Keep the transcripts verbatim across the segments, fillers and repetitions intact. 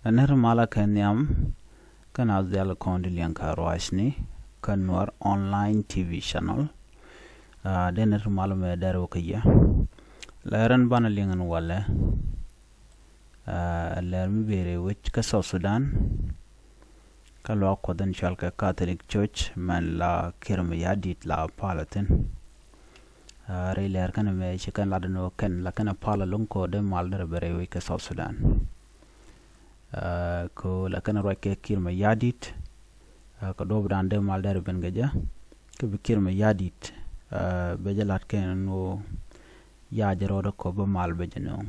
Nɛr malä kɛ nhiam kɛn a dhial kɔn di liɛŋ kä ruacni kä Nuɛr Online T V channel. Dee nɛr malä mɛ dɛr wä kä yɛ. Lɛr ɛn banɛ liɛŋ ɛn walɛ. Lɛr mi beri wec kä South Sudan kä luaak Kuɔth in cɔal kɛ Catholic Church mɛn la Kiir Mayardit la palä thin. Rɛy lɛr kɛn mɛ ci kɛn lat ni wä kɛn la kɛn a palä loŋ kɔ dee mal dɛr bɛ rɛy wec kä South Sudan. Kɔ la kɛn ruac kɛ Kiir Mayardit kɛ duɔp dan dee mal dɛr ben kɛ jɛ. Kä bi Kiir Mayardit bɛ jɛ lat kɛn ni wä yac rɔɔdɛ kɔ bä mal bä jɛ nööŋ.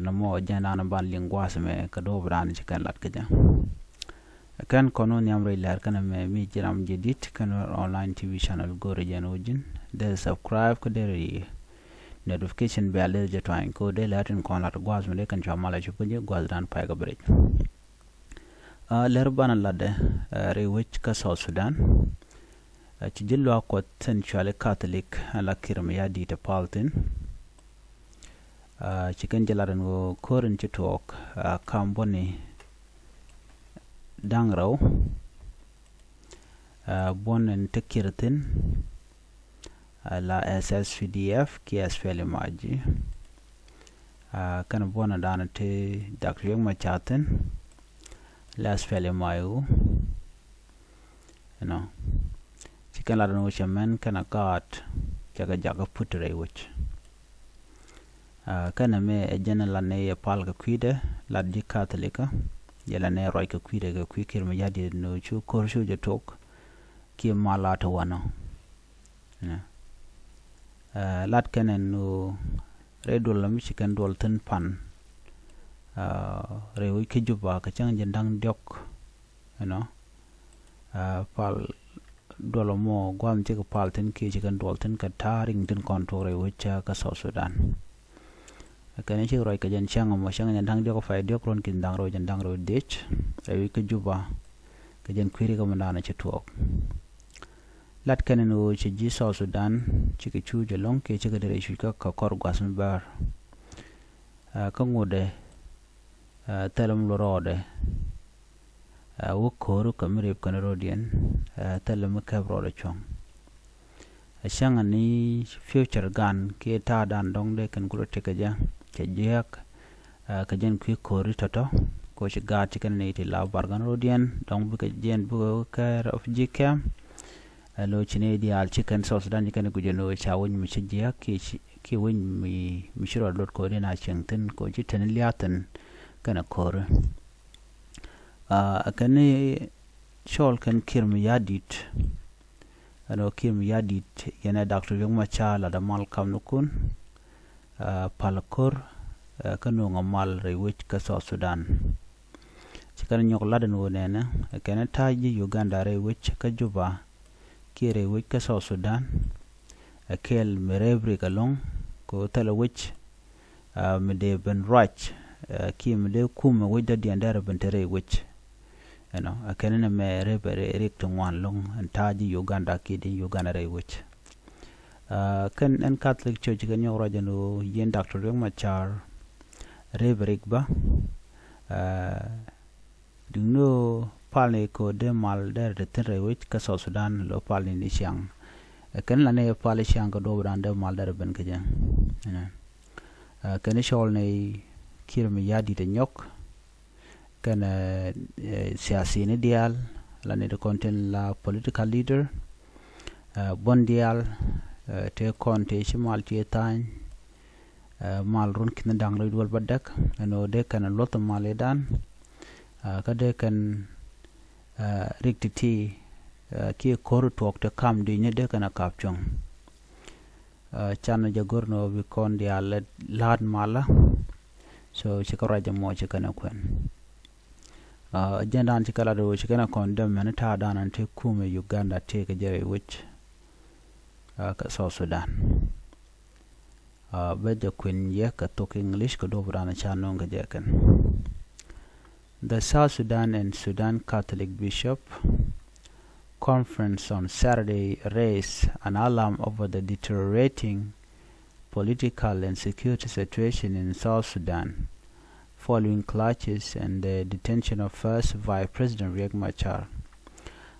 Nɔmɔ jɛn dan ban liŋ gua̱a̱th mɛ kɛ duɔp dan ci kɛn lat kä jɛ. Kɛn kɔn wä nhiam rɛy lɛr kɛn mɛ mi ji̱ ram jɛ dit kɛn Online T V channel go̱rɛ jɛn wä ji̱n dee subscribe kä dee rɛy notification bell dee jɛ tuany kɛ wä dee lɛr tin kɔn lat gua̱a̱th mɛ dee kɛn cua mal a cup kä jɛ gua̱a̱th dan pay kɛ bɛ rɛy. Lɛr banɛ latdɛ rɛy wec kä South Sudan. Ci ji̱ luaak Kuɔth thin cuali Catholic la Kiir Mayardit a pal thin. Ci kɛn ji̱ lat ɛn ɣöö ko̱r in ci tuɔɔk kam buɔni da̱ŋ rɛw. Buɔn in te Kiir thin la S S P D F ki S P L M I G. Kɛn buɔn in dan te Doctor Riek Machar thin la S P L M I O. You know, ci kɛn lat ni wä cɛ mɛn kɛn a gaat cɛ kɛ jakä put rɛy wec. Kɛn ɛmɛ ɛ jɛn lat ni yɛ pal kɛ kui̱dɛ lat ji̱ Catholic kä yɛ lat ni ruac kɛ kui̱dɛ kɛ kui̱ Kiir Mayardit ni cu ko̱r cu jɛ tok kiɛ mal a te wanɔ. Lat kɛn ɛn ni rɛy duɔl mi ci kɛn duɔl thin pan rɛy wec kä Juba kɛ cäŋ jɛn da̱ŋ diɔk. You know, pal duɔl mɔ guam cikɛ pal thin kiɛ cikɛ duɔl thin kɛ ta̱a̱ riŋ tin kɔn tuɔk rɛy wec kä South Sudan. Kɛn cikɛ ruac kɛ jɛn cäŋ mɔ cäŋ jɛn da̱ŋ diɔk pay diɔk ruɔn ki̱n da̱ŋ rɛw jɛn da̱ŋ rɛw diec rɛy wec kä Juba. Kɛ jɛn kui̱ri kä mɛ danɔ ci tuɔɔk. Lat kɛn ni wä ci ji̱ South Sudan cikɛ cuuc ɛlɔ̱ŋ kiɛ cikɛ derɛ cuuc kä kɛ kɔr gua̱th mi bär. Kä ŋotdɛ thilɛ mi lo rɔɔdɛ wä ko̱o̱r kɛ mi rip kɛn rɔɔdiɛn. Thilɛ mi kɛp rɔɔdɛ cuɔ̱ŋ. Ɛ cäŋ ni future gan kiɛ ta̱a̱ dan dɔ̱ŋ dee kɛn kulɛ tekɛ jɛ cɛ jiääk. Kɛ jɛn kui̱ ko̱o̱ri tɔ̱tɔ̱ ko ci gaat ci kɛn ni ti la bargan rɔɔdiɛn dɔ̱ŋ bikɛ jɛn bikɛ kɛ refugee camp. Ɛ lo ci ni diaal ci kɛn South Sudan ci kɛn guic ɛn ɣöö ca wec mi ci jiääk kiɛ wec mi ci rɔɔd lot ko̱o̱ri na cieŋ thi̱n ko ci teni lia̱a̱ thi̱n kɛn ɛ ko̱o̱ri. Ɛ kɛn ni cɔɔl kɛn Kiir Mayardit. Ɛn ɣöö Kiir Mayardit yɛn ɛ Doctor Riek Machar latdɛ mal kam ni kun pal ko̱r kä no̱o̱ŋ a mal rɛy wec kä South Sudan. Ci kɛn nyɔk lat ɛn ɣöö nɛnɛ ɛ kɛn ta̱a̱ ji̱ Uganda rɛy wec kä Juba kiɛ rɛy wec kä South Sudan. Ɛ kɛl mi rɛp rik ɛlɔ̱ŋ kɛ ɣöö thilɛ wec mi dee ben ruac kiɛ mi dee kumɛ wec dɔ̱diɛn derɛ ben te rɛy wec. Ɛnɔ ɛ kɛn ni mɛ rɛp rik ti ŋuan lo̱ŋ ɛn ta̱a̱ ji̱ Uganda kiɛ di̱n Uganda rɛy wec. Kɛn ɛn Catholic Church kɛn nyɔk ruac ɛn ɣöö yɛn Doctor Riek Machar rɛp rik bä. Duŋni ɣöö palni kɛ ɣöö dee mal derɛ te thi̱n rɛy wec kä South Sudan lo palni ni ciaŋ. Kɛn la ni pal ciaŋ kɛ duɔ̱ɔ̱p dan dee mal derɛ ben kä jɛ. Kɛn cɔɔl ni Kiir Mayardit ɛ nyɔk kɛn siasini diaal la ni ti kɔn tin la political leader. Buɔ̱n diaal tëë kɔn tëë ci mal ciɛ tha̱a̱ny. Mal run ki̱n da̱ŋ rɛy duɔl bädäk ɛn ɣöö dee kɛn luɔth mal i̱dan. Kä dee kɛn rik ti̱ti̱ kiɛ ko̱r tuɔɔk ti kam di̱cni dee kɛn a kap cuɔ̱ŋ. Can jɛ go̱r ni ɣöö bi kɔn diaal la̱a̱t malä. So ci kɛ ruac ɛmɔ ci kɛn a kuɛn. Jɛn dan ci kɛ lat ɣöö ci kɛn a kɔn däm mɛn ta̱a̱ dan an ti kumɛ Uganda tëëkɛ jɛ rɛy wec kä South Sudan. Bɛ jɛ kuɛn yɛ kɛ thok English kɛ duɔ̱p dan ca no̱o̱ŋ kɛ jɛ kɛn. The South Sudan and Sudan Catholic Bishop Conference on Saturday raised an alarm over the deteriorating political and security situation in South Sudan, following clashes and the detention of First Vice President Riek Machar.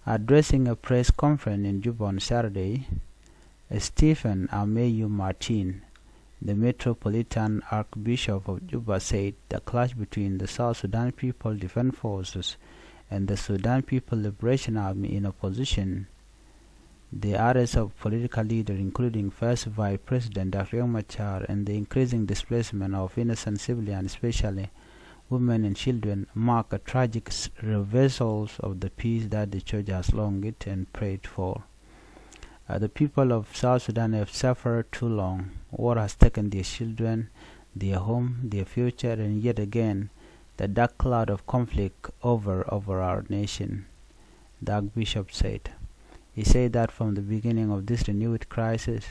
Addressing a press conference in Juba on Saturday, Stephen Ameyu Martin, the Metropolitan Archbishop of Juba, said the clash between the South Sudan People Defense Forces and the Sudan People Liberation Army in opposition, the arrest of political leaders, including First Vice President Doctor Riek Machar, and the increasing displacement of innocent civilians, especially women and children, mark a tragic s- reversals of the peace that the church has longed and prayed for. Uh, the people of South Sudan have suffered too long. War has taken their children, their home, their future, and yet again, the dark cloud of conflict over over our nation, the Archbishop said. He said that from the beginning of this renewed crisis,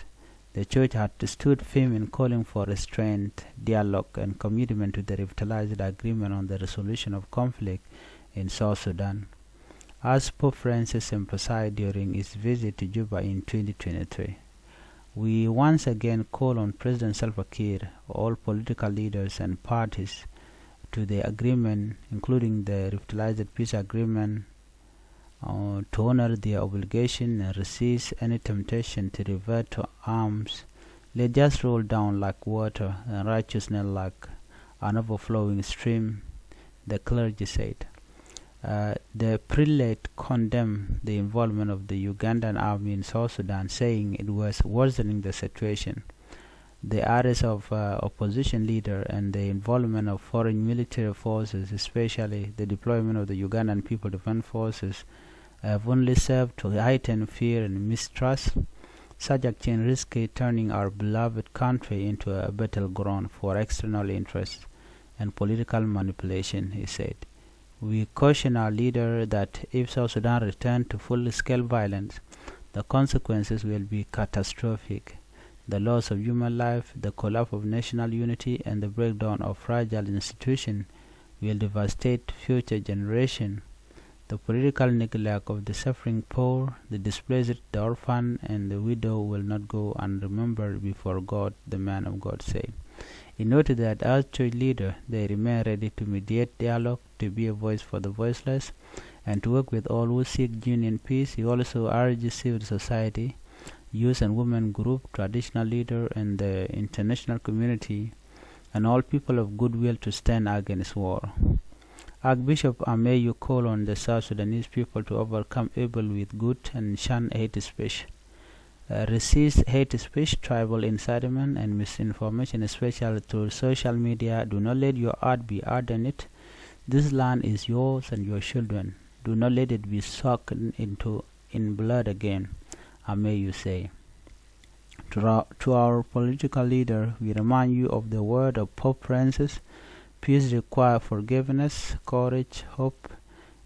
the Church had stood firm in calling for restraint, dialogue, and commitment to the revitalized agreement on the resolution of conflict in South Sudan, as Pope Francis emphasized during his visit to Juba in twenty twenty-three. We once again call on President Salva Kiir, all political leaders and parties to the agreement, including the revitalized peace agreement, uh, to honor their obligation and resist any temptation to revert to arms. Let just roll down like water and righteousness like an overflowing stream, the clergy said. Uh, the prelate condemned the involvement of the Ugandan army in South Sudan, saying it was worsening the situation. The arrest of uh, opposition leader and the involvement of foreign military forces, especially the deployment of the Ugandan People Defense Forces, have only served to heighten fear and mistrust. Such action risks turning our beloved country into a battleground for external interests and political manipulation, he said. We caution our leader that if South Sudan return to full-scale violence, the consequences will be catastrophic. The loss of human life, the collapse of national unity, and the breakdown of fragile institutions will devastate future generations. The political neglect of the suffering poor, the displaced, the orphan, and the widow will not go unremembered before God, the man of God said. He noted that as church leader, they remain ready to mediate dialogue, to be a voice for the voiceless, and to work with all who seek genuine peace. He also urged civil society, youth and women group, traditional leader, and the international community, and all people of goodwill to stand against war. Archbishop Ameyu called on the South Sudanese people to overcome evil with good and shun hate speech. Uh, resist hate speech, tribal incitement, and misinformation, especially through social media. Do not let your heart be hardened. This land is yours and your children. Do not let it be soaked into in blood again, Ameyu say. To our, to our political leader, we remind you of the word of Pope Francis. Peace requires forgiveness, courage, hope.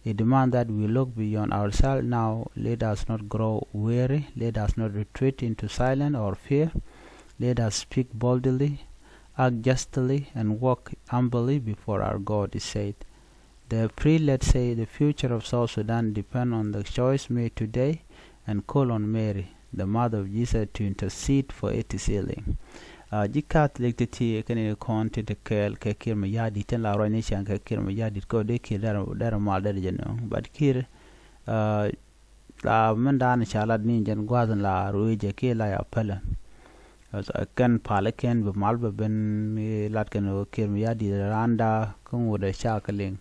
It demands that we look beyond ourselves now. Let us not grow weary. Let us not retreat into silence or fear. Let us speak boldly, act justly, and walk humbly before our God, he said. The prelate said the future of South Sudan depends on the choice made today and call on Mary, the mother of Jesus, to intercede for its healing. Uh, ji̱ Catholic ti ti kɛn kɔn ti ti kɛɛl kɛ Kiir Mayardit tin la ruacni ciaŋ kɛ Kiir Mayardit kɛ dee Kiir derɛ mal derɛ jɛ nöŋ. But Kiir, uh, la mɛn dan ca lat ni jɛn gua̱th in la ruëë jɛ kiɛ la ya pälɛ. Kɛn palä kɛn bi mal bɛ ben mi lat kɛn ɣöö Kiir Mayardit randa kä ŋut ɛ ca kɛ liŋ.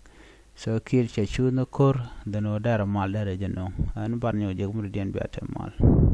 So Kiir cɛ cuuth ni ko̱r dhän ɣöö derɛ mal derɛ jɛ nöŋ. Ɛn bar nyɔk jɛ kumri diɛn bia te mal.